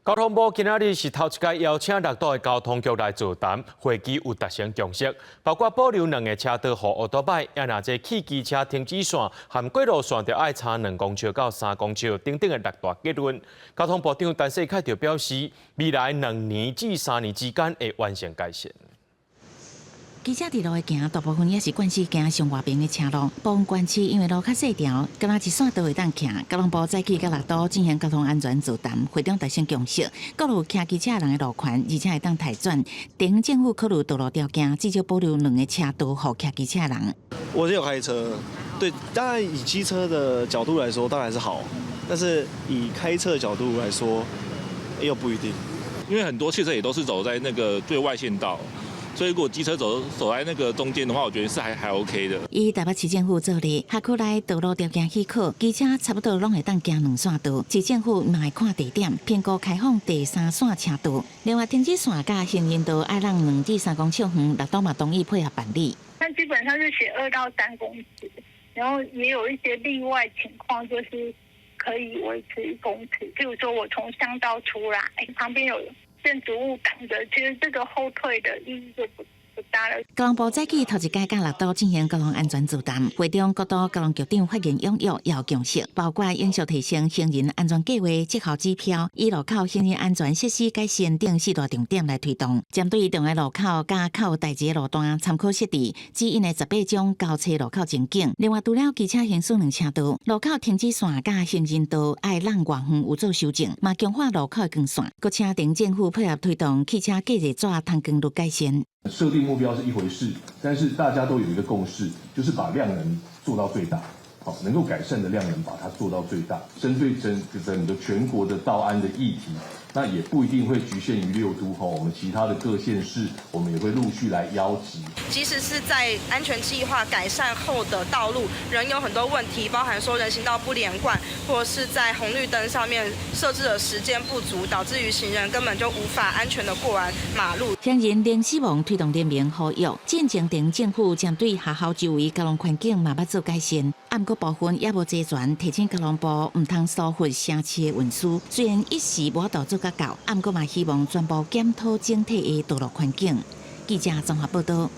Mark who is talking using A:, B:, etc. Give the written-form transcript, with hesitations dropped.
A: 交通部今仔日是頭一擺邀請六都的交通局來座談，會議有達成共識，包括保留兩个車道予歐多擺，也若這汽機車停止線和過路線著愛差2公尺到3公尺等等的六大結論。交通部長陳世凱就表示，未來2年至3年之間會完成改善。
B: 機車佇路的行，大部分也是慣勢行上外爿的車路。部分縣市因為路較細條，敢若一線道會當行。交通部早起佮六都進行交通安全座談，會中達成共識，各路騎機車人的路權，而且會當刣轉。地方政府考慮道路條件，至少保留兩个車道予騎機車人。
C: 我是有開車，對，當然以機車的角度來說，當然是好，但是以開車的角度來說，又不一定。
D: 因為很多汽車也都是走在那個最外線道。所以如果機車走走在那個中間的話，我覺得是還 OK 的。
B: 以台北市政府做例，轄區內道路條件許可，機車差不多攏會當行兩線道。市政府嘛會看地點，評估開放第三線車道。另外，停止線佮行人道愛讓2至3公尺遠，六都嘛同意配合辦理。
E: 但基本上是寫2到3公尺，然後也有一些例外情況，就是可以維持1公尺。譬如說我從鄉道出來，旁邊有建築物擋著，其實這個後退的意義就不大了。
B: 交通部早起頭一擺佮六都進行交通安全座談，會中各都交通局長發言踴躍，也有共識，包括永續提升行人安全計劃績效指標，以路口行人安全設施改善等四大重點來推動。針對重要路口佮較有代誌的路段，參考設置指引的18種交叉路口情景。另外，除了機車行駛兩車道，路口停止線佮行人道愛讓偌遠有做修正，嘛強化路口的光線。閣請鎮政府配合推動汽車隔熱紙通光率改善。
F: 設定目標是一回事，但是大家都有一個共識，就是把量能做到最大，好，能夠改善的量能把它做到最大。針對整個全國的道安的議題，那也不一定會局限於六都，我們其他的各縣市，我們也會陸續來邀集。
G: 即使是在安全計劃改善後的道路，仍有很多問題，包含說人行道不連貫，或是在紅綠燈上面設置的時間不足，導致於行人根本就無法安全的過完馬路。
B: 行人零死亡推動聯盟呼籲，進前鎮政府針對學校周圍交通環境嘛欲做改善，毋過部分也無齊全，提醒交通部毋通疏忽城市的運輸。雖然一時無法度做甲到，毋過嘛希望全部檢討整體的道路環境。記者綜合報道。